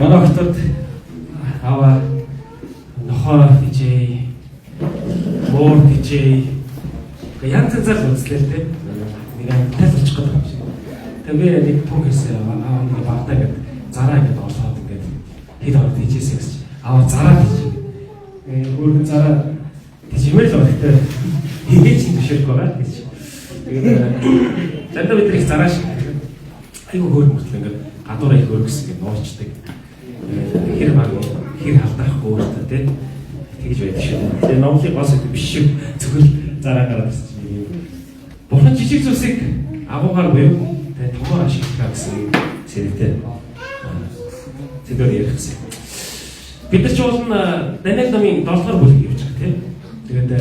Манай охтууд аваа нохоо тийжээ, муур тийжээ. Гэ янз янзаар л үзлээ л дээ. Нэг амттай л очих гэдэг юм шиг. Тэгээ би нэг түүх хийсэн, аа, нэг багтаа ингээд зараа ингээд олоод ингээд хэд хоног тийжээсэй гэж, аваа зараа тийжээ. Өөр зараа тийжмээр л байна. Гэтэ хийгээ чинь бишэрх байгаа гэж. Тэгээд заримдаа бид их зараа шиг айгүй хөөр мөртлөө ингээд гадуураа их өргөс ингээд нуурчдаг. Хэр баг хэр халдаахгүй өөртөө тий тэгж байдаг шүү. Тэгээ номлын гол сэдв биш шүү. Зөвхөн зараа гараад ирсэн чинь юм. Бурхан жижиг зүйлсийг агуугаар буюу тэгээ томоор ашиглах гэсэн сэдвтэй сэдвээр ярих гэсэн. Бид нар ч бол Даниэл номын 7 дугаар бүлэг явж байгаа тий. Тэгээд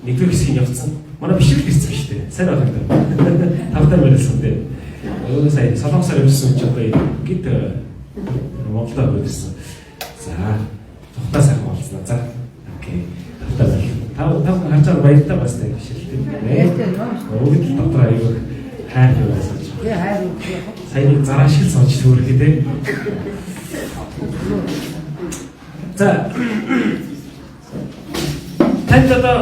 нэгдүгээр хэсгийг явцсан. Манай бишрэл ирсэн биш үү? Сайн байна уу? Тавтар барилсан тий. Өө, сая Солонгосоор явсан чи одоо гид Монголдо ирсэн. За, тухтаа сайхан болцсон. За. Okay. Тавтар барил. Тав тав харж байгаа, баяртай бас тий, бишрэл тий. Баяртай нөө. Өвөд дотор аюу хайр юу байсан чи. Би хайр юу. Саяны зараа шиг л сууж төөрхөө тий. За. Танд одоо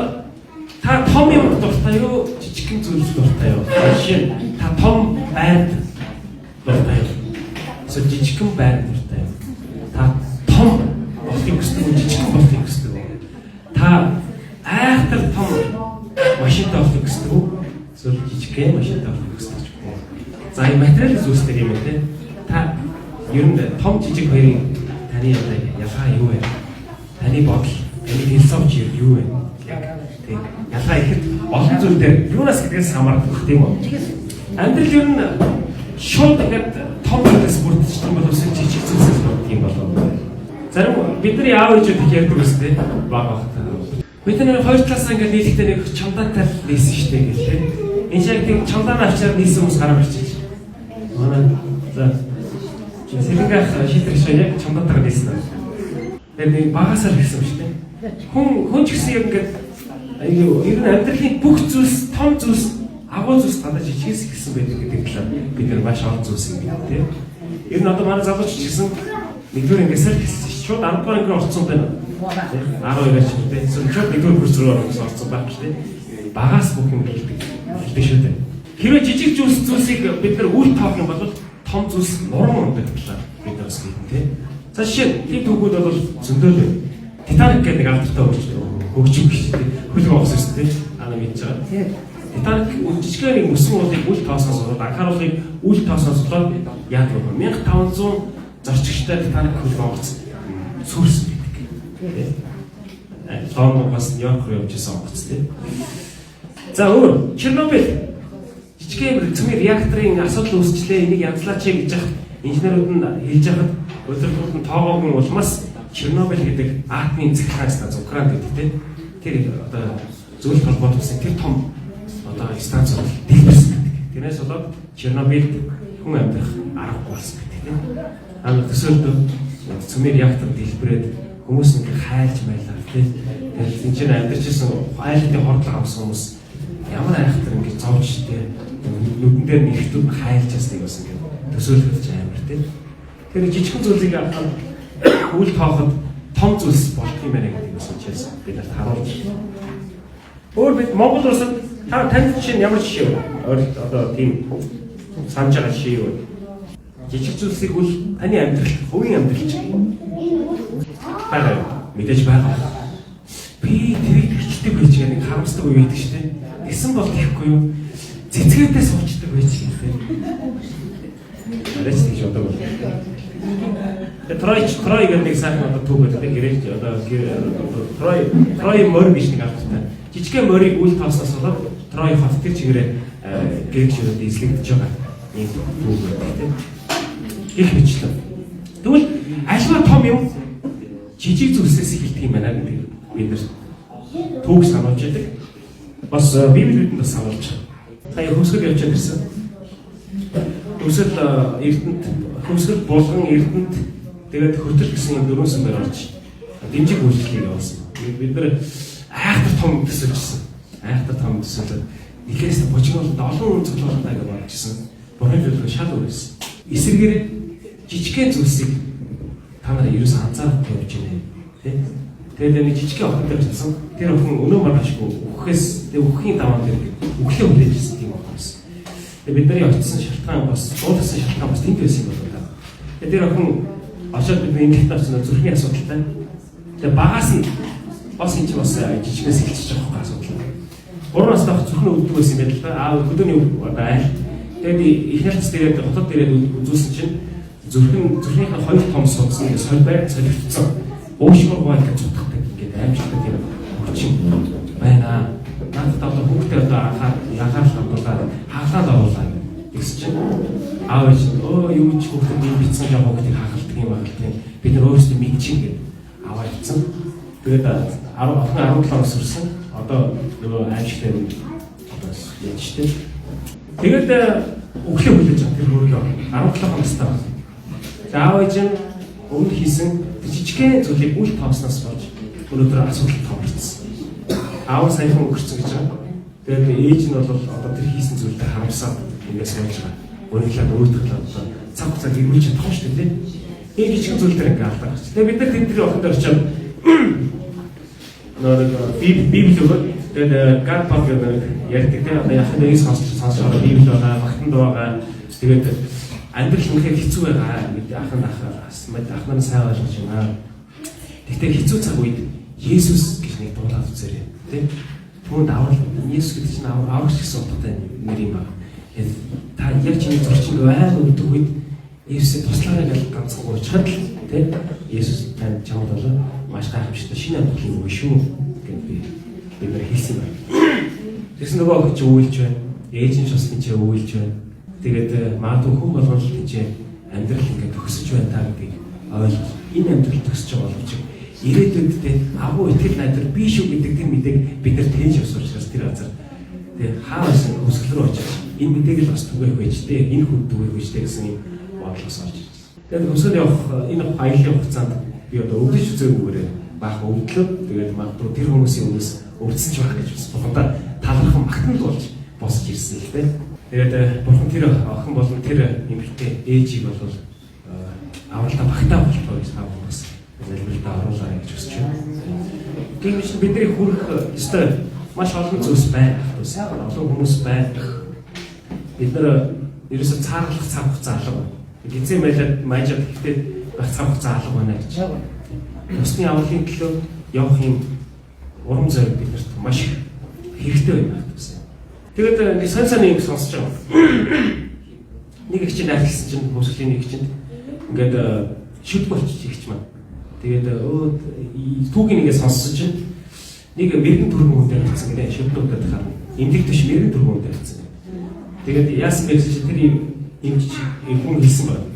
та том юм дуртай юу? Жижигхэн зүйлс дуртай юу? Жишээ нь та том байранд дуртай юу? Эсвэл жижигхэн байранд дуртай юу? Та том болохыг хүсдэг үү? Жижигхэн болохыг хүсдэг үү? Та айхтар том машинтай болохыг хүсдэг үү? Эсвэл жижигхэн машинтай болохыг хүсдэг ч юм уу? За, энэ материал зүйлстэй юм байна те. Та ер нь том жижиг хоёрын таны одоо ялгаа юу вэ? Таны бодол, таны философи юу вэ? Яг тий. Ялгаа ихэд олон зүйл дээр юунаас гэдгээс хамаарах, тийм үү? Амьдрал ер нь шууд ингээд том зүйлээс бүрдчих юм бол эсвэл жижиг зүйлсээс бүрддэг юм болов уу? Зарим бидний аав ээжүүд их ярьдаг ус тий. Баг багтаа. Бид нар хоёр талаасаа ингээд нийлэхдээ нэг чамдаатай л нийсэн штэ гэл тий. Энэ шиг тийм чамдааны авчаар нийсэн хүмүүс гараа ирчих. Манай за Сэлэнгэ шийдвэр шиг яг чамдаатайгаар нийсэн. Тэгээд нэг багасаар хэлсэн шүү дээ. Хүн хүн ч гэсэн яг ингээд аюу ер нь амьдралын бүх зүйлс, том зүйлс, агуу зүйлс дандаа жижигээс эхэлсэн байдаг гэдэг талаар бид нар маш олон зүйлсийг мэднэ тий. Ер нь одоо манай залууч ч гэсэн нэгдүгээр ангиасаа л хэлсэн шүү. Шууд 10 дугаар анги орцсон байна. 12-аар ч юм тий. Эсвэл шууд нэгдүгээр курс рүү орсон байхгүй шүү дээ. Багаас бүх юм хэлдэг. Хэлдэг шүү дээ. Хэрвээ жижиг зүйлсийг бид нар үл тоох юм бол том зүйлс нуран ундаг талаар бид нар бас мэднэ тий. За, жишээ нь тийм түүхүүд бол зөндөл байна. Титаник гэдэг нэг алдартай хөгжим биш тий. Хөлөг онгоц шүү дээ. Та нар мэдж байгаа. Титаник жижигхэн нэг мөсөн уулыг үл тоосноос болоод, анхааруулгыг үл тоосноос болоод яадаг вэ? 1500 зорчигчтой Титаник хөлөг онгоц сүрсэн байдаг. Лондоноос Нью-Йорк руу явж исэн онгоц тий. За, өөр Чернобыль жижигхэн цөмийн реакторын асуудал үүсчлээ, энийг янзлаач гэж яхад инженерүүд нь хэлж яхад удирдлагууд нь тоогоогүй улмаас Чернобыль гэдэг атомын цахилгаан станц Украинд гэдэг тийм, тэр одоо зөвлөлт холбоот болсон тэр том одоо станц бол дэлбэрсэн гэдэг. Тэрнээс болоод Чернобыльд хүн амьдрах аргагүй болсон гэдэг тийм. Аа, төсөөлдөө цөмийн реактор дэлбэрээд хүмүүс ингээ хайлж майлаа тийм. Тэгээд энэ чинь амьдарч исэн айлын хордлого авсан хүмүүс ямар айхтар ингээ зовж тийм, нүдэн дээр нь ихтүүд хайлж ясныг бас ингээ төсөөлөхөд ч амар тийм. Тэр жижигхэн зүйлийг авах үл тооход том зүйлс болдго юм байна гэдгийг бас учраас бид нарт харуулж байна. Өөр бид Монгол улсад та танд жишээ нь ямар жишээ вэ? Одоо тийм санаж байгаа жишээ юу вэ? Жижиг зүйлсийг үл таны амьдрал, хувийн амьдрал чинь байгаа юу? Мэдээж байгаа. Би тэрийг тэгчдэг байж нэг харамсдаг үе байдаг шүү дээ. Тэгсэн бол тэхгүй юу? Цэцгээдээ суучдаг байж гэх юм. Арайч тэгж бодог бол. Тэгээ Трой гэдэг нэг сайхан одоо түүх байдаг. Гэрэж одоо Трой морь гэж нэг алдартай. Жижигхэн морийг үл тоосноос болоод Трой хот тэр чигээрээ грекчүүдэд эзлэгдэж байгаа ийм түүх байдаг тийм. Гэх мэтлээ. Тэгвэл альва том юм жижиг зүйлсээс эхэлдэг юм байна гэдэг бид нар түүх сануулж байдаг. Бас Библи бидэнд бас сануулж байгаа. Сая хөвсгөл явчаад ирсэн. Хөвсгөл Эрдэнэт, хөвсгөл, Булган, Эрдэнэт, тэгээд Хөтөл гэсэн юм дөрвөн сүмээр орж дэмжих үйлчлэгийг явуулсан. Бид нар айхтар том төсөөлжсэн. Айхтар том төсөөлөд нэгээс божигнолд олон хүн цоглуулна гэж бодчихсон. Бурхны төлөв шал өөр байсан. Эсвэргээр жижигхэн зүйлсийг Та нар ерөөс анзаарахгүй явж байна, тий? Тэгээд нэг жижигхэн охин дээр очсон. Тэр охин өнөө маргаашгүй үхэхээс тэгээд үхэхийн даваан дээр үхлээ хүлээж ирсэн тийм охин байсан. Тэгээд бидний очсон шалтгаан бас дуулсан шалтгаан бас тэнд байсан юм болоо та. Тэгээд тэр охин очоод бид эмнэлэгт очсон, зүрхний асуудалтай. Тэгээд багаас нь бас энэ чинь бас жижигнээс эхэлчихэж байгаа байхгүй асуудал. 3 настай зүрхэн өвддөг байсан юм байна л да. Аа, хөдөөний одоо айл. Тэгээд их нэрц тэгээд хотод ирээд үзүүлсэн чинь зүрхнийхээ хоёр том судас ингээд соль бай солигдсон. Уушмар гоо ингээд цутгадаг, ингээд аимшигтай тийм хүчин байна. Надад одоо хүүхдээ одоо анхаарал хандуулаад хагалаад оруулаа гэсэн чинь аав ээж өө юу ч хүүхдэд ийм битсэн жоо хүүхдийг хагалдаг юм байна тийм. Бид нар өөрсдөө мэдчин гээд аваа явцсан. Тэгээд 10 охин 17 нас хүрсэн. Одоо нөгөө аимшигтай юм одоо яаж штэ. Тэгээд өглөө хүлээж байгаа тэр хөргөө 17 настай байна. За, аав ээж нь өмнө хийсэн жижигхэн зүйлийг үл тоосноос болж өнөөдөр асуудал томорцсон. Аав саяхан өнгөрцөн гэж байгаа. Тэгээд ээж нь бол одоо тэр хийсэн зүйлдээ харамсаад ингээд сууж байгаа. Уриглаад өөдгөлөө одоо цаг хугацааг эргүүлж чадахгүй шүү дээ. Энэ жижигхэн зүйл дээр ингээд алдаа гарч. Тэгээд бид нар тэр охин дээр очиод нөр библи өгөөд, тэгээд God Pop гэдэг ярьдаг, тийм, одоо яхад нэг сонсч байгаа библи байгаа, магтан дуу байгаа. Тэгээд амьдрал үнэхээр хэцүү байгаа гэдэг ах ах ах нар сайн ойлгож байна. Гэхдээ хэцүү цаг үед Есүс гэж нэг дуулаад үзээрэй, тийм. Түүнд аврал, Есүс гэдэг чинь аврагч гэсэн утгатай нэр юм байна. Тэгээд та яг чиний зүрх чинь айл өгдөг үед Есүсээ туслаарай гэж ганцхан гуйчхад л, тийм, Есүс танд чамд болоо маш гайхамшигтай шинэ амьдралыг өгнө шүү гэд бид нар хэлсэн байна. Тэгсэн нөгөө охин чи үйлж байна. Ээж нь ч бас тийч үйлж байна. Тэгээд магадгүй хүн болгон л тийч амьдрал ингээд төгсөж байна та гэдгийг ойлгож, энэ амьдрал төгсөж байгаа боловч ирээдүйд те агуу итгэл найдвар бий шүү гэдэг тэр мэдээг бид нар тээж явсан учраас тэр газар тэг хаа байсан өсгөл рүү очиж энэ мэдээг л бас түгээх байж те, энэ хүн түгээх байж те гэсэн юм бодлоос орж ирсэн. Тэгээд өсгөл явах энэ аяллаа хугацаанд би одоо өвдөж үзээгүйгээр баахан өвдлөө. Тэгээд магадгүй тэр хүмүүсийн өмнөөс өвдсөн ч байх гэж бас бурхандаа талархан магтан болж босч ирсэн л дээ. Тэгээд бурхан тэр охин болон тэр эмэгтэй ээжийг бол авралтаа багтаа болтгоо гэж та бүхэн бас залбиралдаа оруулаарай гэж хүсэж байна. Тийм биш, бидний хүрэх ёстой маш олон зүйлс байна. Олон хүмүүс байна. Бид нар ерөөсө цааргалах цаг хугацаа алга байна. Гизээ майлаад маажаад гэхдээ байх цаг хугацаа алга байна гэж. Бусдын авралын төлөө явах юм урам зориг биднэрт маш их хэрэгтэй байна гэсэн. Тэгээд нэг сайн сайн юм сонсож байгаа. Нэг их чинь найрлсан чинь хөвсгөлийн нэг чинь ингээд шүд болчих ихч маань. Тэгээд өө түүхийн ингээд сонссон чинь нэг мэрэгэн түргэн хүн дээр очсон гинэ, шүднүүдэд харна. Эмнэлэг төш мэрэгэн түргэн хүн дээр очсон. Тэгээд яасан бэ гэсэн чинь тэр эмч хүн хэлсэн байна.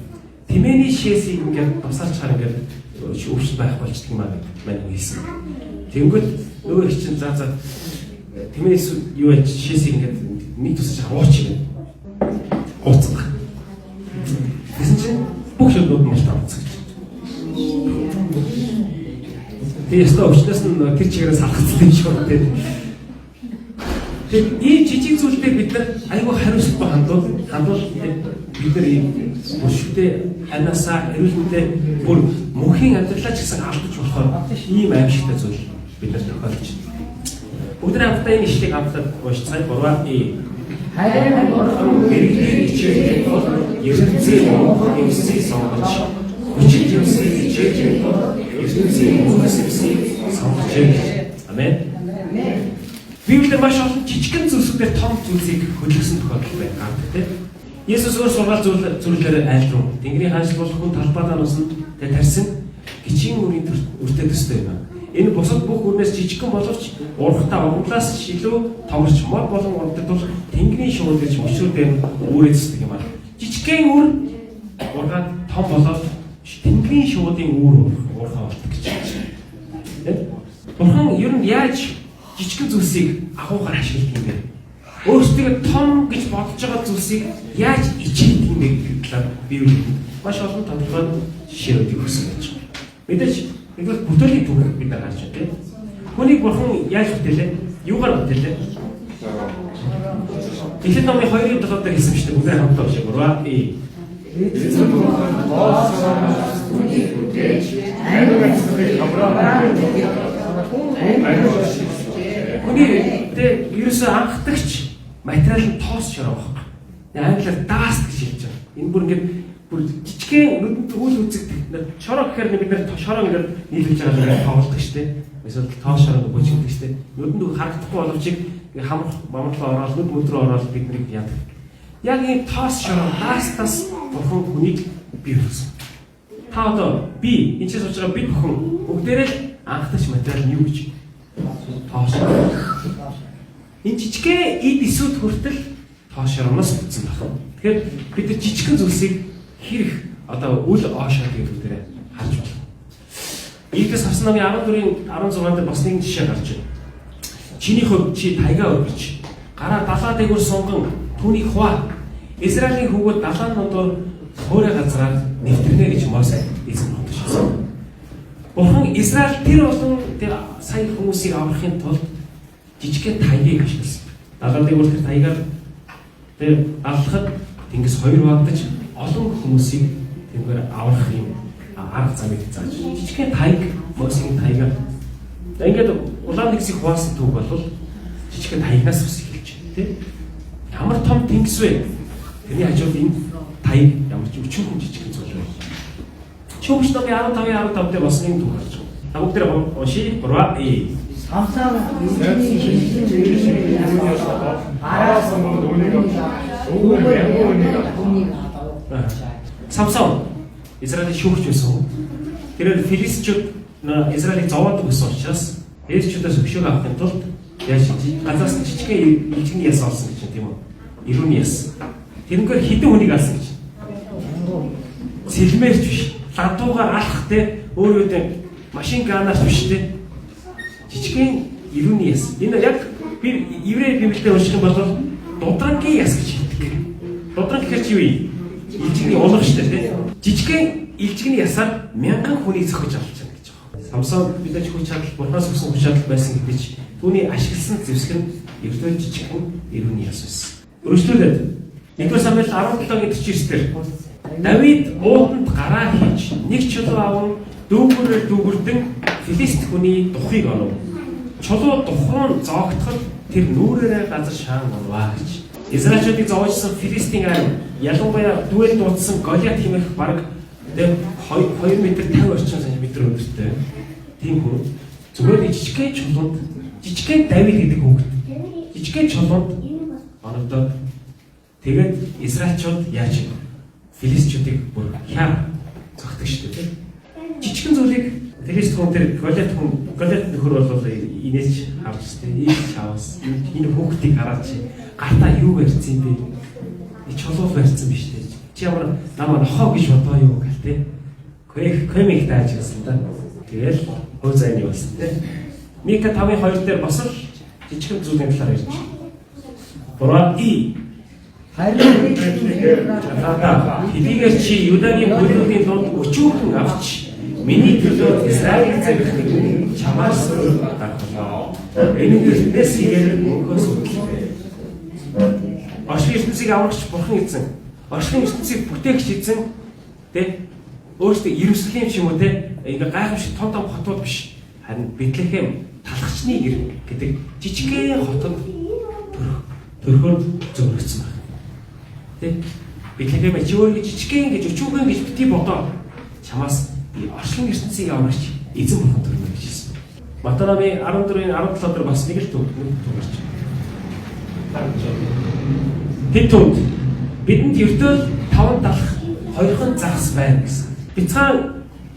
Тэмээний шээсийг ингээд тусаарч хаар ингээд өвчин байх болчдөг юм аа гэдэг маань хүн хэлсэн. Тэнгүүт нөгөө их чинь за тэмээс юу яаж шээсийг ингээд нэг тусаж ууч гэнэ. Ууцсан баг. Тэгсэн чинь бүх шүднүүд нь мултаа ууцсан гэж. Тэгээ ёстой өвчнөөс нь тэр чигээрээ салгацсан юм шиг байна. Тэгээд ийм жижиг зүйл дээр бид нар айгүй хариуцлагатай хандвал бид нар ийм бүр шүдэ ханаасаа эрүүл мэндээ бүр мөнхийн амьдралаа ч гэсэн алдаж болохоор ийм аимшигтай зүйл бид нар тохиолдож байна. Бүгд хамтдаа энэ ишлэгийг хамтдаа уншицгаая. 3 и. Харин Бурхан мэргэдийг хичээхийн тулд ертөнцийн мунхаг юмсыг сонгож, хүчит юмсыг хичээхийн тулд ертөнцийн мөнхөс юмсыг сонгожээ гэж. Амен. Библиэр маш олон жижигхэн зүйлсүүдээр том зүйлсийг хөдөлгөсөн тохиолдол байна гардаг, тийм. Есүс өөр сургаал зүйлээр айлруу. Тэнгэрийн хаанчлал бол хүн талбайдаа нусан тэг тарьсан гिचийн үрийн үртэй төстэй юм. Энэ бусад бүх үрнээс жижигхэн боловч урахтаа ургамлаас ч илүү томорч мод болон ургадаг тул тэнгэрийн шувуу гэж мөчрүүдээр үүрээ төсдөг юм аа. Жижигхэн үр ургаад том болоод тэнгэрийн шувуудын үүр урхаа болдог гэж байна. Бурхан ер нь яаж жижигхэн зүйлсийг агуугаар ашигладаг юм бэ? Өөрсдөө том гэж бодож байгаа зүйлсийг яаж ичээдэг юм бэ гэдэг талаар Библиэд маш олон тодорхой жишээнүүдийг өгсөн байж байгаа. Мэдээж нэгдүгээр бүтээлийн түүх бид нар харж байна, тийм. Хүнийг бурхан яаж бүтээлээ? Юугаар бүтээлээ? Эхлэл номын 2-7 дээр хэлсэн шүү дээ. Бүгд хамтдаа уншия. 3 и. Эзэн бурхан тоос цаанаас хүнийг бүтээж ариун газрыг Авраамд өгөх ариун шийдсэн. Хүний тэ ерөөсөө анхдагч материал нь тоос шороо байхгүй. Тэгээ англиар dust гэж хэлж байгаа. Энэ бүр ингээд бүр жижигхэн нүдэнд үл үзэгдэх. Шороо гэхээр бид нэр шороо ингээд нийлүүлж байгаа юм тоглолдог шүү дээ. Эсвэл тоос шороо бөжигдэг шүү дээ. Нүдэнд харагдахгүй боловч хамрах мамрлаа ороод нүд мөд рүү ороод бид нарыг яадаг. Яг ийм тоос шороо dust-аас бурхан хүнийг бий болгосон. Та одоо би энэ ч сууж байгаа бид бүхэн бүгдээрээ л анхдагч материал нь юу гэж тоос шороо. Энэ жижигхэн эд эсүүд хүртэл тоос шороноос бүтсэн байна. Тэгэхээр бид нар жижигхэн зүйлсийг хэрэг одоо үл оошоо гэдэг бүгдээрээ харж байна. Идэс авсан намын 14-ийн 16 дээр бас нэгэн жишээ гарч байна. Чиний хувьд чи тайгаа өргөж гараа далаа дээгүүр сунган түүнийг хуваа. Израилийн хүүгүүд далайн дундуур хуурай газраар нэвтрэнэ гэж Мосе эзэн бодчихсон. Бурхан Израиль тэр олон тэр сая хүмүүсийг аврахын тулд жижигхэн таягийг ашигласан. Далайн дээгүүр тэр таягаар тэр алхахад тэнгис хоёр хуваагдаж олон хүмүүсийг тэргээр аврах юм арга замыг зааж. Жижигхэн таяг Мосегийн таягаар. Ингээд улаан тэнгисийг хуваасан түүх бол жижигхэн таягнаас бас эхэлж байна, тийм. Ямар том тэнгис вэ? Тэрний хажууд энэ таяг ямар ч өчүүхэн жижигхэн зүйл вэ? Шүүгч номын 15-ын 15 дээр бас нэг түүх гарч байгаа. Та бүгд тэр уншия. 3 и. Самсон эзний Гараа сунган үүнийг авч үүгээр мянган хүнийг авав. Самсон Израилийн шүүгч байсан. Тэрээр филистичүүд Израилийг зовоодог байсан учраас филистичүүдээс өшөөг авахын тулд яаж газраас нь жижигхэн илжигний яс олсон гэж тийм үү? Ирүүний яс. Тэрнгээр хэдэн хүнийг алсан гэж. Сэлмээрч биш. Ладуугаар алах те өөр үедээ машин ганаар биш те. Жижигхэн ирүүний яс. Энэ яг би еврей библиэлд унших юм бол дудрангийн яс гэж хэлдэг. Дудран гэхээр чи юу юм? Илжигний улга шүү дээ те. Жижигхэн илжигний ясаар мянган хүнийг зохиж авч байна гэж байгаа. Самсон мэдээж хүч чадал бурханаас өгсөн хүч чадал байсан гэдэг чи түүний ашигласан зэвсэг нь ердөө жижигхэн ирүүний яс байсан. Өргөжлүүлээд 1-р Самуэль 17-гийн 49 дээр Давид ууданд гараа хийж нэг чулуу аван дүүгүрээр дүүгүрдэн филист хүний духыг онов. Чулуу духуун зоогдоход тэр нүүрээрээ газар шаан онваа гэж. Израильчуудыг зовоожсон филистийн арми ялангуяа дүүэл дуудсан Голиат хэмээх бараг 2 м 50 орчим сантиметр өндөртэй тийм хүн зүгээр нэг жижигхэн чулуунд жижигхэн Давид гэдэг хүүхэд жижигхэн чулуунд оногдоод тэгээд Израильчууд яаж юм? Филистичүүдийг бүр хяа зогтдаг шүү дээ. Жижигхэн зүйлийг филист хүн тэр Голиат хүн Голиат нөхөр бол инээж харж шүү дээ. Ийж чаваас энэ хүүхдийг хараад чи гартаа юу барьсан юм бэ? Чулуу барьсан биш үү? Чи ямар намаа нохоо гэж бодоо юу гэл те. Комик тааж гэсэн да. Тэгэл хувь зайны болсон те. Мика 5-ын 2 дээр бас л жижигхэн зүйлийн талаар ярьж байна. 3 и Харин хэдийгээр чи Юдагийн бүлүүдийн дунд өчүүхэн авч миний төлөө Израилийг завих чамаас гарах болно. Энэ нь эртнээс игээр мөнхөөс үүдэлтэй. Орчлон ертөнцийг аврагч бурхан эзэн, орчлон ертөнцийг бүтээгч эзэн тэ өөрөөсөө Иерусалим ч юм уу тэ ингээ гайхамшиг том том хотууд биш. Харин Бэтлехэм талхчны гэр гэдэг жижигхэн хотод төрөхөөр зөвлөгдсөн байна. Тэ Бэтлехэм чи өөрөө жижигхэн гэж өчүүхэн гэж бити бодоо. Чамаас би орчлон ертөнцийг аврагч эзэн бурхан төрнө гэж хэлсэн. Матай намын 14-ийн 17 дээр бас нэг л төв гарч байна. Тэд түнд бидэнд ердөө 5 далах хоёрхан загас байна гэсэн. Бяцхан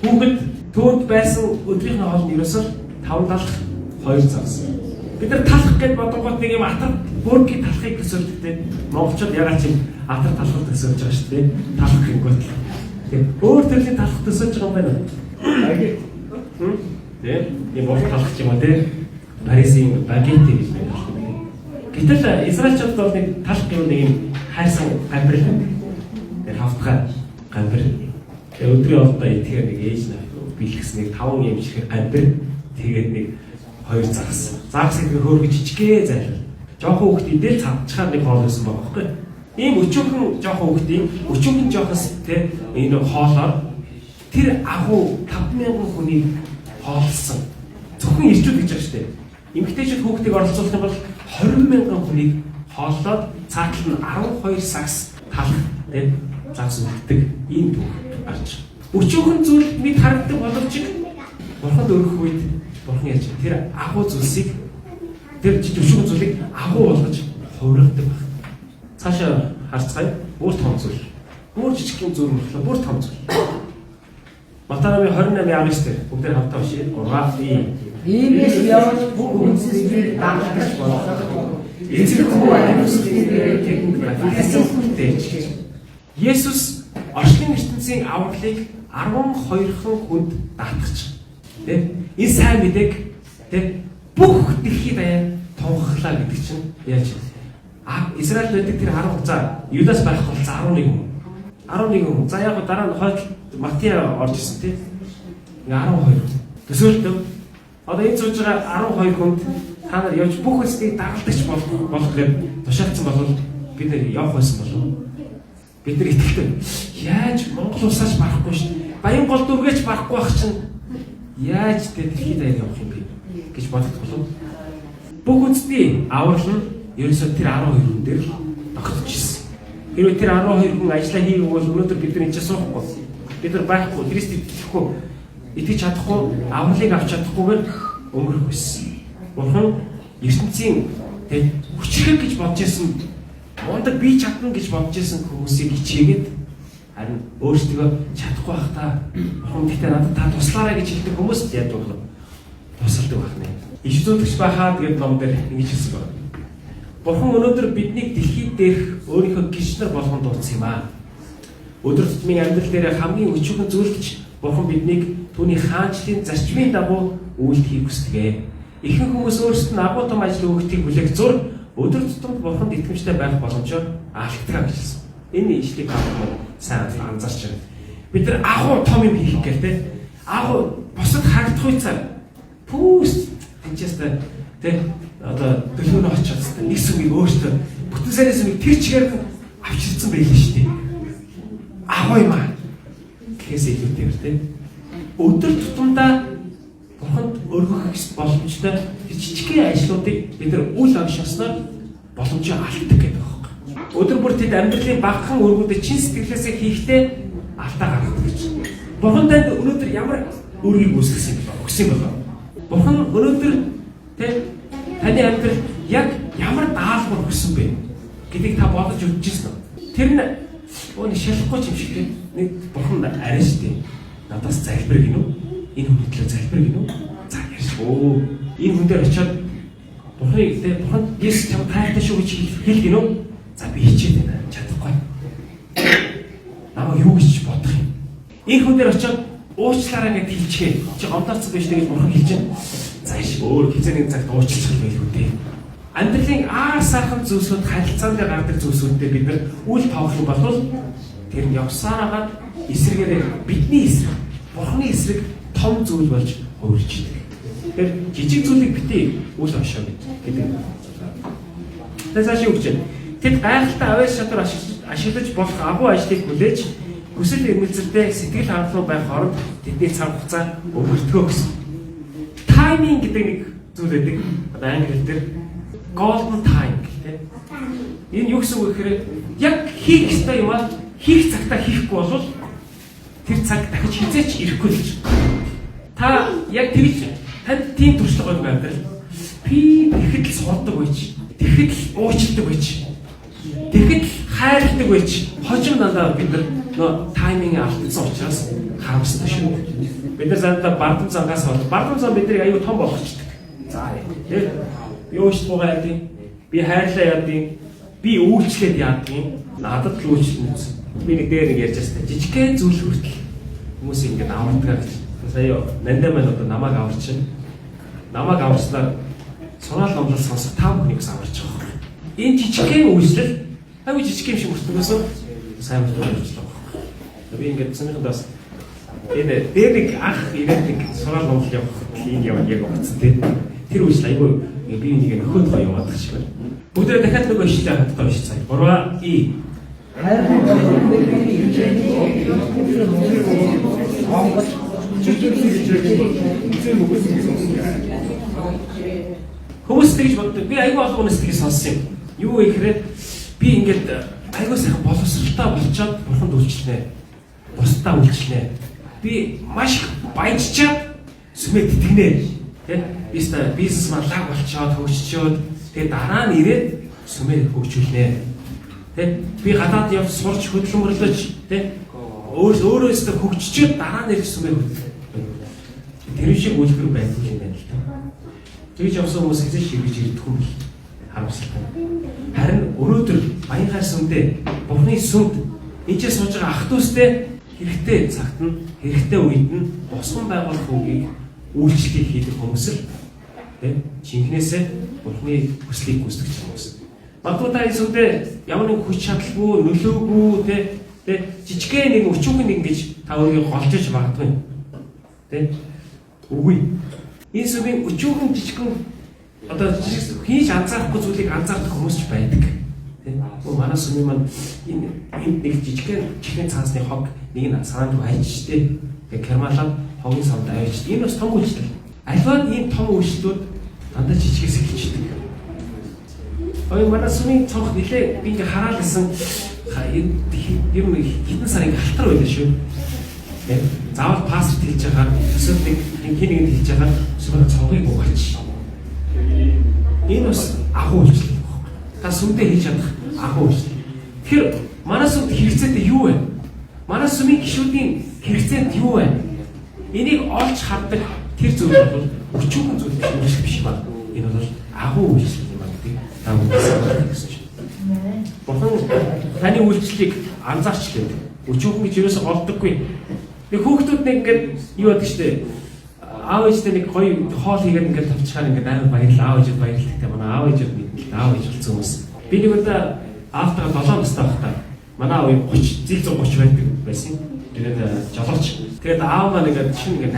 хүүхэд түүнд байсан өдрийнх нь хоол нь ерөөсөө 5 далах 2 загас. Бид нар талах гэж бодонгууд нэг юм атар бүргийн талахыг төсөөлдөг те. Монголчууд ягаад ч юм атар талхыг төсөөлж байгаа шүү дээ. Талах гингүүт. Тэг. Өөр төрлийн талах төсөөлж байгаа юм байна уу? Багет. Тэ. Ийм урт талах ч юм уу те. Парисын багет гэж байдаг. Гэтэл Израильчууд бол нэг талх гэвэл нэг юм хайрсан гамбирал байдаг. Тэр хавтгай гамбир. Тэгээ өдрийн хоолтой идэхээр нэг ээж бэлгэсэн нэг 5 юм шиг гамбир тэгээд нэг 2 загас. Загас гэдэг хөөргөж жижиггээ зайлал. Жохон хүүхд идэл цавчхаар нэг хоол байсан байгаа байхгүй. Ийм өчүүхэн жохон хүүхдийн өчүүхэн жоохос те энэ хоолоор Тэр агуу 5000 хүнийг хооллсон. Зөвхөн ирчүүд гэж байгаа шүү дээ. Эмэгтэйчүүд хүүхдийг оролцуулах юм бол 20,000 хүнийг хооллоод цаатал нь 12 сагс талах тийм загс үлддэг ийм түүх гарч. Өчүүхэн зүйл мэд харагддаг боловч Бурханд өргөх үед Бурхан яаж тэр агуу зүйлсийг тэр өчүүхэн зүйлийг агуу болгож хувиргадаг баг. Цаашаа харцгаая. Бүр том зүйл. Бүр жижигхэн зүйл мөртлөө бүр том зүйл. Матай намын 28:19 дээр бүгдээр хамтаа уншъя. 3 Иймээс явж бүх үндэстнийг дагалдагч болгох. Эцэг хүү амьсгалын дээрээ тэдэнд баптизм бүтээж. Есүс орчлон ертөнцийн авралыг 12хан хүнд даатгах. Тэ? Энэ сайн мэдээг тэ бүх дэлхийд даяар тунхаглаа гэдэг чинь яаж Израильд байдаг тэр 10 за Юдас байхгүй бол 11 хүн. 11 хүн. За яг дараа нь хойд Матиа орж ирсэн тий. Ингээ 12. Төсөөлтөө одоо энэ сууж байгаа 12 хүнд та нар явж бүх хүнснийг дагалдагч болох гэж тушаалцсан бол бид нар явах байсан болов. Бид нар итгэлтэй. Яаж Монгол улсаач барахгүй шүү. Баян гол дүргээч барахгүй байх чинь яаж тэ дэлхийд даяар явах юм бэ гэж бодох болов. Бүх үндэсний аврал нь ерөөсөө тэр 12 хүн дээр л тогтож ирсэн. Хэрвээ тэр 12 хүн ажиллаа хийгээгүй бол өнөөдөр бид нар энэ ч суухгүй. Бид нар байхгүй, Христ итгэхгүй, итгэж чадахгүй, авралыг авч чадахгүйгээр өнгөрөх байсан. Бурхан ертөнцийн тэг хүчрэх гэж бодож исэн, мундаг би чадна гэж бодож исэн хүмүүсийг хичээгээд харин өөрсдөө чадахгүй байх та. Бурхан гэхдээ надад та туслаарай гэж хэлдэг хүмүүс яадаг вэ? Тусалдаг байх нэ. Иш үзүүлэгч байхаа тэгээд ном дээр ингэж хэлсэн байна. Бурхан өнөөдөр биднийг дэлхийд дээрх өөрийнхөө гэрч нар болгон дуудсан юм аа. Өдөр тутмын амьдрал дээр хамгийн өчүүхэн зүйл гэж Бурхан биднийг түүний хаанчлалын зарчмын дагуу үйлдэхийг хүсдэг. Ихэнх хүмүүс өөрсдөд нь агуу том ажил өгөхдгийг хүлээх зур өдөр тутамд Бурханд итгэмжтэй байх боломжоор алддаг гэж хэлсэн. Энэ ишлийг та бүхэн сайн анзаарч байна. Бид нар агуу том юм хийх гээл те. Агуу бусад харагдах үе пүүс тэнцээс те одоо дөлгөөнө очиод нэг сүмийг өөртөө бүтэн сайны сүмийг тэр чигээр нь авчирсан байлээ шүү дээ. Агуу юм аа. Гэхээс илүүтэйгээр те. Өдөр тутамдаа Бурханд өргөх боломжтой тэр жижигхэн ажлуудыг бид нар үл ойшоосноор боломжоо алддаг гэдэг байхгүй. Өдөр бүр тэд амьдралын багахан үүргүүдээ чин сэтгэлээсээ хийхдээ алдаа гаргадаг гэж. Бурхан танд өнөөдөр ямар үүргийг үүсгэсэн юм бэ? Өгсөн юм бэ? Бурхан өнөөдөр тэ таны амьдрал яг ямар даалгавар өгсөн бэ гэдгийг та бодож үзчихсэн үү? Тэр нь өө нэг шалахгүй юм шиг тийм нэг бурхан арай шүү дээ. Надаас залбир гинүү? Энэ хүний төлөө залбир гинүү? За ярьж өө энэ хүн дээр очиод бурханыг тэ бурхан Есүс чам тайртай шүү гэж хэл гинүү? За би хичээд байна. Чадахгүй. Намайг юу гэж бодох юм? Энэ хүн дээр очиод уучлаарай гэж хэлчихээ. Чи гомдоорцсон байж гэж бурхан хэлж байна. За иш өөр хизээ нэг цагт уучлах байлгүй дээ. Амьдралын аар сайхан зүйлсүүд харилцаанд гардаг зүйлсүүдтэй бид нар үл тоох юм бол тэр нь явсаар хагаад эсрэгээрээ бидний эсрэг, бурханы эсрэг том зүйл болж хувирч идэг. Тэгэхээр жижиг зүйлийг битгий үл хошоо гэдэг. Тэгээ цаашаа юу гэж байна? Тэд гайхалтай авиас чадвар ашиглаж болох агуу ажлыг хүлээж хүсэл эрмэлзэлтэй сэтгэл хангалуун байх хооронд тэдний цаг хугацаа өнгөртгөө гэсэн. Timing гэдэг нэг зүйл байдаг. Одоо англи хэл дээр golden time гэх тийм. Энэ юу гэсэн үг гэхээр яг хийх ёстой юм аа хийх цагтаа хийхгүй бол тэр цаг дахиж хизээч ирэхгүй л гэж. Та яг тэгж танд тийм туршлага байдаг амьдрал. Би тэгэхэд л сурдаг байж, тэгэхэд л уучладаг байж, тэгэхэд л хайрладаг байж, хожим дандаа бид нар нөө timing алдсан учраас харамсдаг шүү. Бид нар заримдаа бардам зангаас бол бардам зан биднийг аюу том болгочдөг. За тийм. Би уучлах яадیں۔ Би хайрлаа яадیں۔ Би үйлчлээд яадیں۔ Надад л үйлчлэн үзсэн. Би нэг дээр нэг ярьж байсан. Жижигхэн зүйл хүртэл хүмүүс ингэж авардаг гэж. Сая нандаа маань одоо намайг аварчин. Намайг аварснаар сураал номлол сонсох та бүхнийг бас аварч байгаа юм. Энэ жижигхэн үйлчлэл аюу жижиг юм шиг мөртөнгөөсөө сайн үйлчлэл байгаа юм. Би ингэж цэнхэнд бас энэ дээр нэг ах ирээд нэг сураал номлол явах ийм яваад яг утсан тийм. Тэр үйлчлэл аюу би нэг нөхөд гоё яваад шиг байна. Бүгдээ дахиад нөгөө ишлээ хамтдаа уншицгаая. 3 и Харин бидний хичээний Монгол Хүмүүс тэгж боддог. Би айгүй олон хүнээс тгийг сонссон юм. Юу вэ гэхээр би ингээд айгүй сайхан боловсралтай болчоод бурханд үйлчлэнэ. Бусдаа үйлчлэнэ. Би маш их баяжчаад сүмээ тэтгэнэ. Тэ? Би ста бизнесмен лаг болчоод хөгжчөөд тэгээ дараа нь ирээд сүмээ хөгжүүлнэ. Тэ? Би гадаад явж сурч хөдөлмөрлөж тэ? Өөрөөсөө хөгжчөөд дараа нь ирж сүмээ хөдөлмөрлөнө. Тэр шиг үлгэр байдаг юм байна л та. Тэгж явсан хүмүүс хэзээ ширгэж ирдэг юм бэл харамсалтай. Харин өнөөдөр баян сүмдээ Бурхны сүмд энэ ч сууж байгаа ах дүүстэй хэрэгтэй цагт нь хэрэгтэй үед нь босгон байгуулах үгийг үйлчлэгийг хийдэг хүмүүс л тэ жинхнээсээ Бурхны хүслийг гүйцэтгэж байгаа хүмүүс. Магадгүй та энэ сүмдээ ямар нэгэн хүч чадалгүй, нөлөөгүй тэ тэ жижигхэн нэг өчүүхэн нэг гэж та өөрийгөө голжиж магадгүй. Тэ үгүй. Энэ сүмийн өчүүхэн жижигхэн одоо жижиг хийж анзаарахгүй зүйлийг анзаардаг хүмүүс ч байдаг. Тэ? Манай сүмийн маань энэ энд нэг жижигхэн чихрийн цаасны хог нэг нь саанд руу хайчтэй. Тэгээ кермалаад хогийн савд авчиж. Энэ бас том үйлчлэл. Альваад ийм том үйлчлэлүүд дандаа жижигээс эхэлждэг. Ой манай сүмийн цонх нилээ би ингээ хараал исэн ер нь хэдэн сар ингээ халтар байлаа шүү. Тэ? Заавал паспорт хэлж байгаа, эсвэл нэг хин нэгэнд хэлж байгаа сүмийн цонхыг угаач. Энэ бас агуу үйлчлэл байхгүй. Та сүмдээ хийж чадах агуу үйлчлэл. Тэгэхээр манай сүмд хэрэгцээтэй юу вэ? Манай сүмийн гишүүдийн хэрэгцээнд юу вэ? Энийг олж хардаг тэр зүйл бол өчүүхэн зүйл биш, үйлчлэл биш ба. Энэ бол агуу үйлчлэл юм а гэдгийг та бүхэн гэсэн чинь. Бурхан таны үйлчлэлийг анзаарч гэдэг. Өчүүхэн гэж ерөөсө голдоггүй. Нэг хүүхдүүд нэг ингээд юу яадаг штэ. Аав ээжтэй нэг гоё хоол хийгээд ингээд тавьчихаар ингээд амар баярлаа. Аав ээжэд баярлалтай. Манай аав ээжэд мэднэ. Аав ээж болсон хүмүүс. Би нэг удаа аавтайгаа 7 настай байхдаа манай аав 30 зил 130 байдаг байсан. Тэгээд жолооч. Тэгээд аав маань ингээд шинэ ингээд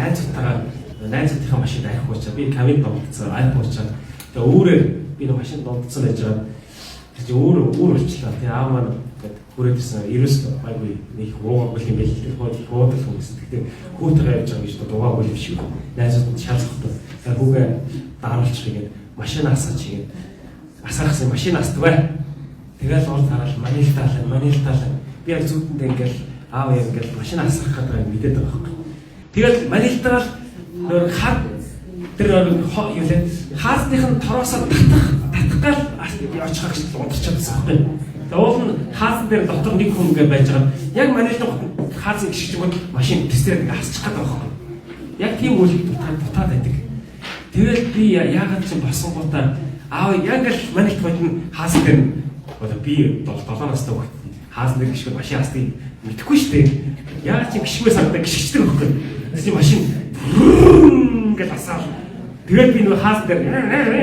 найзуудтайгаа машинд арх уучаа. Би камин донтцсон, арх уучаа. Тэгээд өөрөөр би нэг машинд донтцсон байж байгаа. Тэр чинь өөр болчлаа. Тэгээд аав маань ингээд хүрээд ирсэн. Ерөөс байггүй нэг их уугаагүй юм байл. Тэр хойд их уудаг хүмүүс. Гэхдээ хүүтэйгээ явж байгаа гэж дугаагүй юм шиг. Найзууд нь шалгахгүй. Тэгээд хүүгээ даруулчих гээд машин асаач хийгээд асаахсан машин астдаг. Тэгэл урд хараад манилтаалаа. Би яг зүутэндээ ингээл аав яг ингээл машин асаах гэдэг юм мэдээд байгаа байхгүй. Тэгэл манилтаал нөр хар тэр юу лээ хаасных нь тороосоо татах гал очих гэж унтчихсан байхгүй. Тэгээ уул нь хаасан дээр дотор нэг хүн ингээд байж байгаа. Яг манилтаа хаасан гიშгч юм машин тэсрээд ингээд хасчих гээд байгаа байхгүй. Яг тийм үйл дутаад байдаг. Тэгэл би яагаад ч босонгуудаа аав яг л манилт хойд нь хаасан дээр одоо би 7 настай хүүхэд хаасан дээр гიშгэл машин хасдгийг мэдэхгүй шүү дээ. Яагаад ч гიშгмээ санагдаа гიშгчдэг байхгүй. Тэгсэн машин гэж асаал. Тэгээд би нөгөө хаасан дээр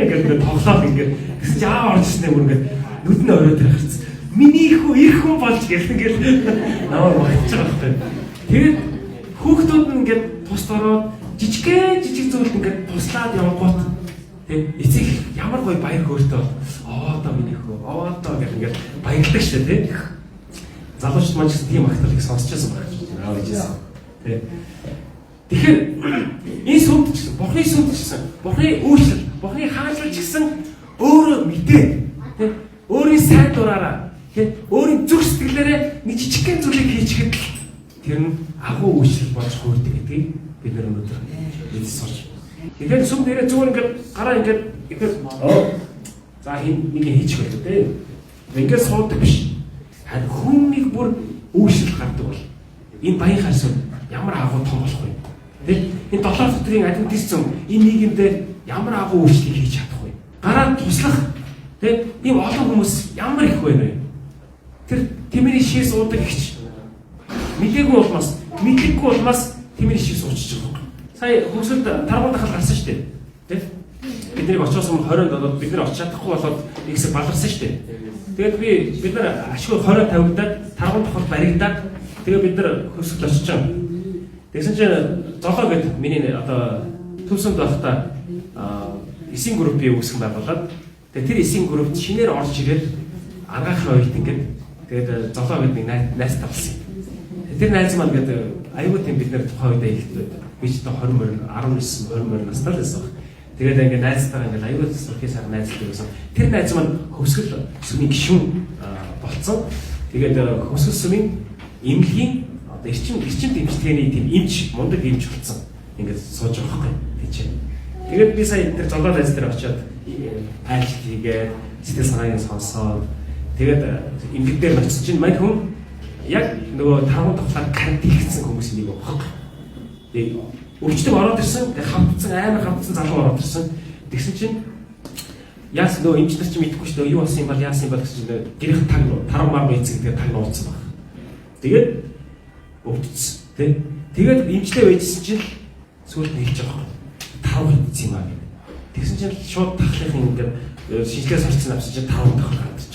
гэж ингээд тоглоод ингээд тэгсэн чи аав орж ирсэн юм ингээд нүд нь орой дээр гарцсан. Миний хүү ир хүн болж гэл ингээд намайг магтаж байгаа байхгүй. Тэгээд хүүхдүүд нь ингээд тус ороод жижигхэн жижиг зүйлд ингээд туслаад явгоот тэг эцэг ямар гоё баяр хөөртэй бол оо миний хүү оо гэх ингээд баярлдаг шүү дээ тэг. Залуучууд маань ч гэсэн тийм магтаалыг сонсч байсан байх гэж аав ээжээс. Тэг. Тэгэхээр энэ сүмд ч гэсэн Бурхны сүмд ч гэсэн Бурхны үйлчлэл, Бурхны хаанчлал ч гэсэн өөрөө мэдээ тэг өөрийн сайн дураараа тэг өөрийн зүрх сэтгэлээрээ нэг жижигхэн зүйлийг хийчихэд л тэр нь агуу үйлчлэл болж хуурдаг гэдгийг бид нар өнөөдөр мэдэж сурч. Тэгэхээр сүм дээрээ зүгээр ингээд гараа ингээд ихээр за хин нэг хийчих байлаа дээ. Ингээд суудаг биш. Харин хүн нэг бүр үйлчлэл гардаг бол энэ баян хар сүм ямар агуу том болох вэ? Тэ? Энэ 7 өдрийн адвентист сүм энэ нийгэмдээ ямар агуу үйлчлэл хийж чадах вэ? Гараа туслах тэ? Ийм олон хүмүүс ямар их вэ нэ? Тэр тэмэрийн шээ суудаг ихч мдээгүй улмаас мэдлэггүй улмаас тэмэрийн шээ суучиж байгаа юм. Сая хөвсөд таргуун дахал гарсан шүү дээ. Тэ? Бид нарыг очиос өмнө 20-нд болоод бид нар очиж чадахгүй болоод нэг хэсэг баларсан шүү дээ. Тэгээд бид нар ашгүй 20 тавигдаад таргуун давхал баригдаад тэгээ бид нар хөвсөд очиж байгаа. Тэгсэн чинь золоо гэд миний одоо төвсөнд байхдаа эсийн группийг үүсгэн байгуулад тэгээ тэр эсийн группт шинээр орж ирээд аргаахын үед ингээд тэгээд золоо гэд нэг найз тавлсан. Тэр найз маань ингээд Айгүй тийм бид нэр тухайн үедээ хэлдэг. Би ч одоо 20 19 20 настай л байсан. Тэгээд ингээд найзтайгаа ингээд аюул сурхий сайхан найзлдаг байсан. Тэр найз маань хөвсгөл сүмийн гишүүн болцсон. Тэгээд хөвсгөл сүмийн эмнэлгийн одоо эрчим дэмжлэгээний тийм эмч, мундаг эмч болцсон. Ингээд сууж байгаа байхгүй тийч. Тэгээд би сая тэр золоо найз дээр очиод айлт хийгээд сэтгэл санааг сонсоод тэгээд эмнэлэг дээр очсон чинь мань хүн яг нөгөө тарган тоглоор карантинлэгдсэн хүмүүс нэг байхгүй. Тэгээд өвчтөг ороод ирсэн, хавтсан, амар хавтсан залуу ороод ирсэн. Тэгсэн чинь яас нөгөө эмч нар чинь мэдэхгүй шүү дээ. Юу болсон юм бол яасан юм бол гэсэн чинь гэрийнх таг таран мар эзэг гэдэг таг нууцсан баг. Тэгээд өвдсөн, тий. Тэгээд эмчлээ байжсэн чинь сүүлд нь хэлж байгаа байхгүй. Таран хэдсэн юм аа гэдэг. Тэгсэн чинь шууд тахлын ингээд шинжилгээ сорцсон авсан чинь таран тахлах гарч.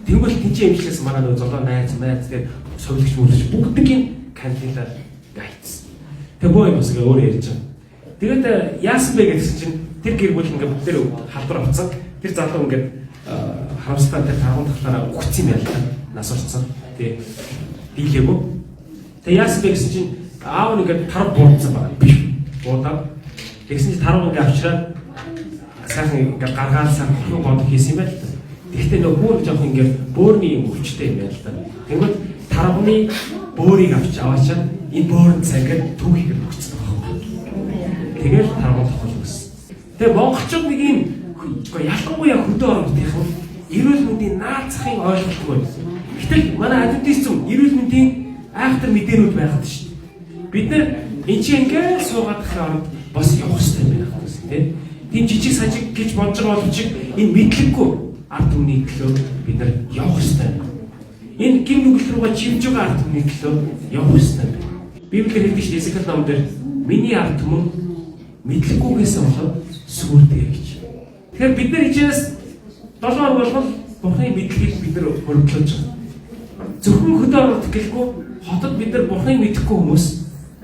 Тэгвэл тэнцээ эмчлээс манай нөгөө золоо найз тэгээд совилогч мөрлөж бүгднийг карантинлаар гайцсан. Тэг боо юм бас ингээ өөр ярьж байгаа. Тэгээд яасан бэ гэсэн чинь тэр гэр бүл ингээ бүгдээр халдвар авцсан. Тэр залуу ингээд харамсалтай тэр тарган тахлаараа үхсэн юм байна л да. Нас орцсон. Тэг дийлээгүй. Тэг яасан бэ гэсэн чинь аав нь ингээд тарав буудсан байгаа. Буудаад тэгсэн чинь тарав ингээ авчираад сайхан ингээ гаргаал сайхан хөрхөн бод хийсэн юм байна л да. Тэгэхдээ нөгөө хүүр жоох ингээ бөөрний юм өвчтэй юм байна л да. Тэгвэл тарваны бөөрийг авч аваачаад энэ бөөрн цагаар түүхийгээр өгсөн байгаа юм. Тэгэл тарган тохол өгсөн. Тэгээ монголчууд нэг юм ялангуяа хөдөө орнотынхан эрүүл мэндийн наад захын ойлголтгүй. Гэтэл манай адвентист эрүүл мэндийн айхтар мэдээнүүд байгаад шүү дээ. Бид нэр энэ чинь ингээл суугаад тахын оронд бас явах хэрэгтэй юм байна гэсэн тийм. Тийм жижиг сажиг гэж бодож байгаа боловч энэ мэдлэггүй ард түмний төлөө бид нар явах хэрэгтэй юм. Энэ гим нүгэл рүүгээ чимж байгаа ард түмний төлөө явах хэрэгтэй юм. Библиэр хэлдэг шүү дээ, Эзекиэл номон дээр миний ард түмэн мэдлэггүйгээс болоод сүрдэг гэж. Тэгэхээр бид нар хичээс 7 хоног болгон Бурхны мэдлэгийг бид нар хөрвүүлж байгаа. Зөвхөн хөдөө орнот гэлгүй хотод бид нар Бурхныг мэдэхгүй хүмүүс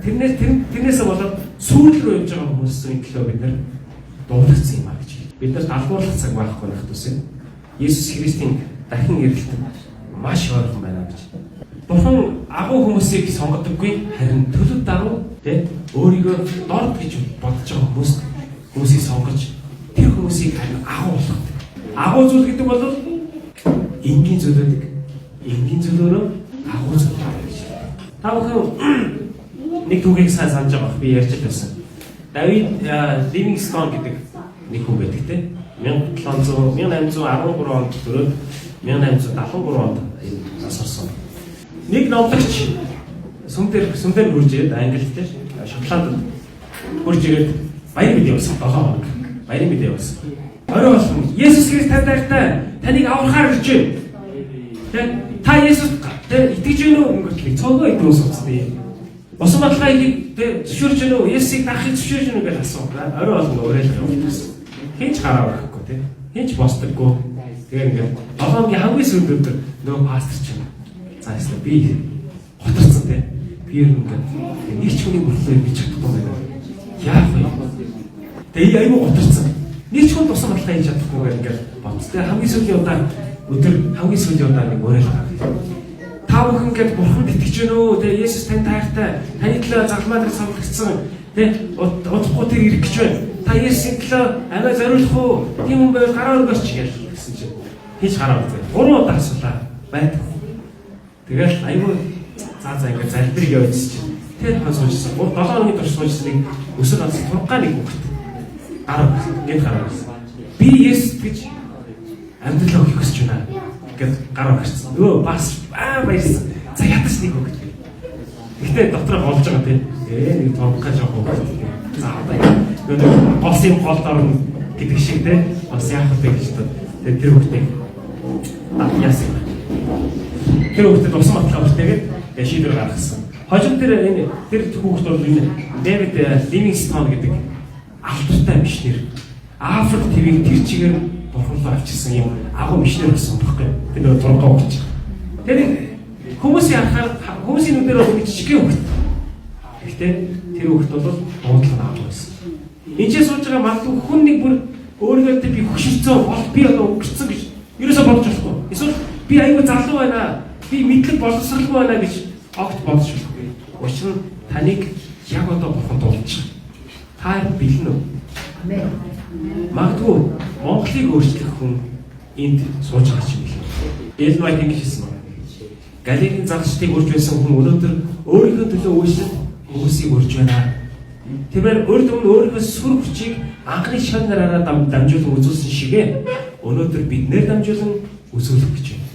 тэрнээсээ болоод сүүл рүү явж байгаа хүмүүсийн төлөө бид нар дуулагдсан юм а гэж. Бид нарт алгуурлах цаг байхгүй байх тусаа. Есүс Христийн дахин ирэлт маш ойрхон байна гэж. Бурхан агуу хүмүүсийг сонгодоггүй, харин төлөв даруй тэ өөрийгөө дорд гэж бодож байгаа хүмүүсийг сонгож тэр хүмүүсийг харин агуу болгодог. Агуу зүйл гэдэг бол энгийн зүйлүүдийг энгийн зүйлөөрөө агуу зүйл гэж. Та бүхэн нэг түүхийг сайн санаж байгаа бах, би ярьж байсан. Давид Ливингстон гэдэг нэг хүн байдаг те. 1813 онд төрөөд 1873 онд энэ нас орсон. Нэг номлогч сүм дээр хурж ирээд Англид те, Шотландд хурж ирээд баяр мэдээ явуулсан 7 хоног. Баяр мэдээ явуулсан. Орой болгон Есүс Христ танд хайртай, таныг аврахаар ирж байна. Тэ та Есүст тэ итгэж байна уу өнгөртлийг цоогоо идэв сууцсан тийм. Усан баталгаа хийхийг тэ зөвшөөрч байна уу? Есүсийг дагахыг зөвшөөрч байна уу гэж асуув. Орой болгон уриалга явуулсан. Хинч гараа өрөхгүй тэ. Хинч босдоггүй. Тэгээ ингээд 7 хоногийн хамгийн сүүлийн өдөр нөгөө пастор чинь за ясна би готорцсон тэ. Би ер нь ингээд нэг ч хүний мөртлөө би чадахгүй байна. Яах вэ? Тэгээ айгүй готорцсон. Нэг ч хүн тусан баталгаа хийж чадахгүй гэх ингээд бодсон. Тэгээ хамгийн сүүлийн удаа өдөр хамгийн сүүлийн удаа нэг уриалга. Та бүхэн ингээд Бурханд итгэж байна уу? Тэгээ Есүс танд хайртай. Таны төлөө загалмай дээр цовдлогдсон. Тэ удахгүй тэр ирэх гэж байна. Та Есүсийн төлөө амиа зориулах уу? Тийм хүн байвал гараа өргөөч гэж гэсэн чинь хийж гараа өргөө. 3 удаа асуулаа. Байдаг. Тэгэл айгүй за ингээд залбирыг явуулсан чинь тэр хон суужсэн. 7 хоногийн турш суужсан нэг өсөр ганц тургаа нэг хүүхэд гараа ингээд гараа ирсэн. Би Есүс гэж амьдралаа өгөх хүсэж байна гэд гараа ирсэн. Нөгөө бас баярлсан. За ядаж нэг хүүхэд. Гэхдээ дотроо голж байгаа тийм. Нэг тургаа жоох хүүхэд тийм. За одоо нөгөө голс юм гол дорно гэдэг шиг тийм. Бас яах вэ гэж бодод. Тэгээд тэр хүүхдийг яасан юм. Тэр хүүхдэд усан баталгаа хүртээгээд тэгээд шийдвэр гаргасан. Хожим тэр энэ тэр хүүхд бол энэ Дэвид Ливингстон гэдэг алдартай мишнэр. Африк твийг тэр чигээр бурхан руу авчирсан юм агуу мишнэр болсон байхгүй. Тэр нөгөө тургаа өгч. Тэр хүмүүсийн харахаар хүмүүсийн нүдээр бол нэг жижигхэн хүүхд. Гэхдээ тэр хүүхд бол дуудлага нь агуу байсан. Энд чинь сууж байгаа магадгүй хүн нэг бүр өөрийгөө би хөшөрцөө бол би одоо өнгөрцөн гэж ерөөсөө бодож болохгүй. Эсвэл би айгүй залуу байна. Би мэдлэг боловсралгүй байна гэж огт бодож болохгүй. Учир нь Таныг яг одоо Бурхан дуулж байгаа. Та бэлэн үү? Амен. Магадгүй Монголыг өөрчлөх хүн энд сууж байгаа ч юм билээ. Элен Вайт ингэж хэлсэн байна. Галилийн залуучдыг урьж байсан хүн өнөөдөр өөрийнхөө төлөө үйлчлэх хүмүүсийг урьж байна. Тэрээр урд өмнө өөрийнхөө сүр хүчийг анхны шан нараараа дамжуулан үзүүлсэн шигэ өнөөдөр биднээр дамжуулан үзүүлэх гэж байна.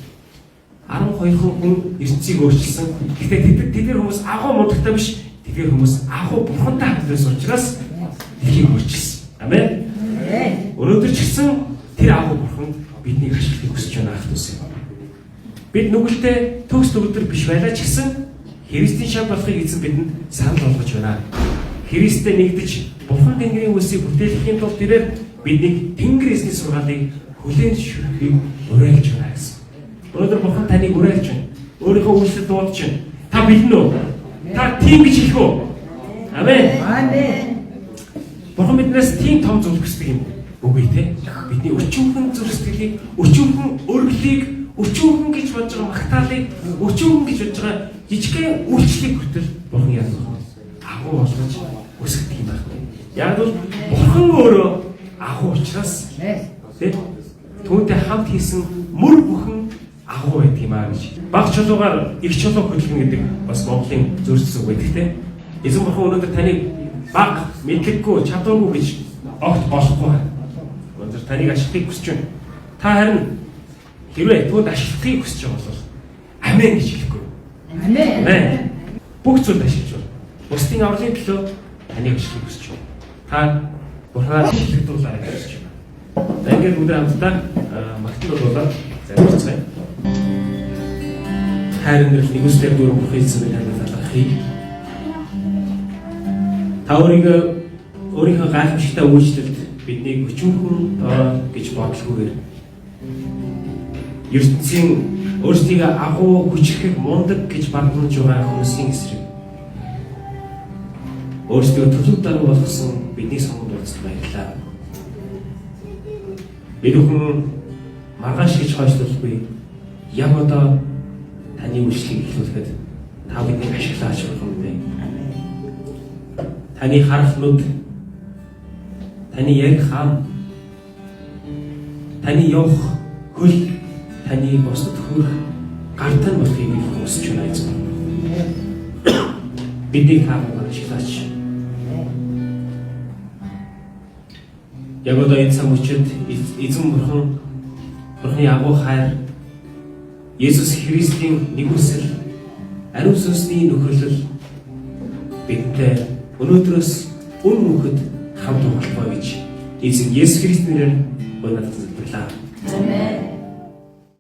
12 хүн ертөнцийг өөрчилсөн. Гэхдээ тэдгээр хүмүүс агуу мундагтай биш. Тэдгээр хүмүүс агуу бурхантай хамт байсан учраас дэлхийг өөрчилсөн. Амен. Өнөөдөр ч гэсэн тэр агуу бурхан биднийг ашиглахыг хүсэж байна ах дүүс. Бид нүгэлтэй төгс төгөлдөр биш байлаа ч гэсэн Христийн шав болохыг эзэн бидэнд санал болгож байна. Христтэй нэгдэж Бурхан Тэнгэрийн үйлсийг бүтээхийн тулд тэрээр биднийг Тэнгэр эзний сургаалыг хүлээн зөвшөөрөхийг уриалж байна гэсэн. Өнөөдөр Бурхан таныг уриалж байна. Өөрийнхөө үйлсэд дуудаж байна. Та бэлэн үү? Та тийм гэж хэлэх үү? Амен. Амен. Бурхан биднээс тийм том зүйл хүсдэг юм уу? Үгүй те. Бидний өчүүхэн зүрх сэтгэлийг, өчүүхэн өргөлийг, өчүүхэн гэж бодож байгаа магтаалыг, өчүүхэн гэж бодож байгаа жижигхэн үйлчлэгийг хүртэл Бурхан яах вэ? Агуу болгож өсгдөг юм байна. Яг бол Бурхан өөрөө агуу учраас тэ түүнтэй хамт хийсэн мөр бүхэн агуу байдаг юм аа гэж. Баг чулуугаар их чулуу хөдөлгөн гэдэг бас Монголын зөрчил үг байдаг те. Эзэн Бурхан өнөөдөр таныг баг мэдлэггүй, чадваргүй гэж огт болохгүй. Өнөөдөр таныг ашиглахыг хүсэж байна. Та харин хэрвээ түүнд ашиглахыг хүсэж байгаа бол амен гэж хэлэхгүй. Амен. Амен. Бүх зүйлд ашиглаж байна. Бусдын авралын төлөө таныг ашиглахыг хүсэж байна. Та Бурханаар ашиглагдуулаарай гэж хүсэж байна. За ингээд бүгд хамтдаа магтан дуулаад залбирцгаая. Хайр өндөрлөл нэгүслэр дүүрэн Бурхан эзэн минь таныг талархъя. Та өөрийгөө өөрийнхөө гайхамшигтай үйлчлэлд биднийг өчүүхэн доо гэж бодлогүйгээр ертөнцийн өөрсдийгөө агуу хүчрхэг мундаг гэж бардамж байгаа хүмүүсийн эсрэг өөрсдийгөө төлөв даруй болгосон бидний сонгонд дуудсан баярлалаа. Бид бүхэн маргааш гэж хойшлуулгүй яг одоо таны үйлчлэгийг эхлүүлэхэд та биднийг ашиглаач бурхан минь. Таны харах нүд, таны ярих ам, таны явах хөл, таны бусдад хүрэх гартан болохыг бид хүсэж байна эзэн. Биднийг та бүхэн ашиглаач. Яг одоо энэ цаг мөчид эзэн бурхан, Бурханы агуу хайр, Есүс Христийн нэгүсэл, ариун сүнсний нөхөрлөл бидэнтэй өнөөдрөөс үн мөнхөд хамт болтугай гэж эзэн Есүс Христийн нэрээр гуйнаад залбирлаа. Амен.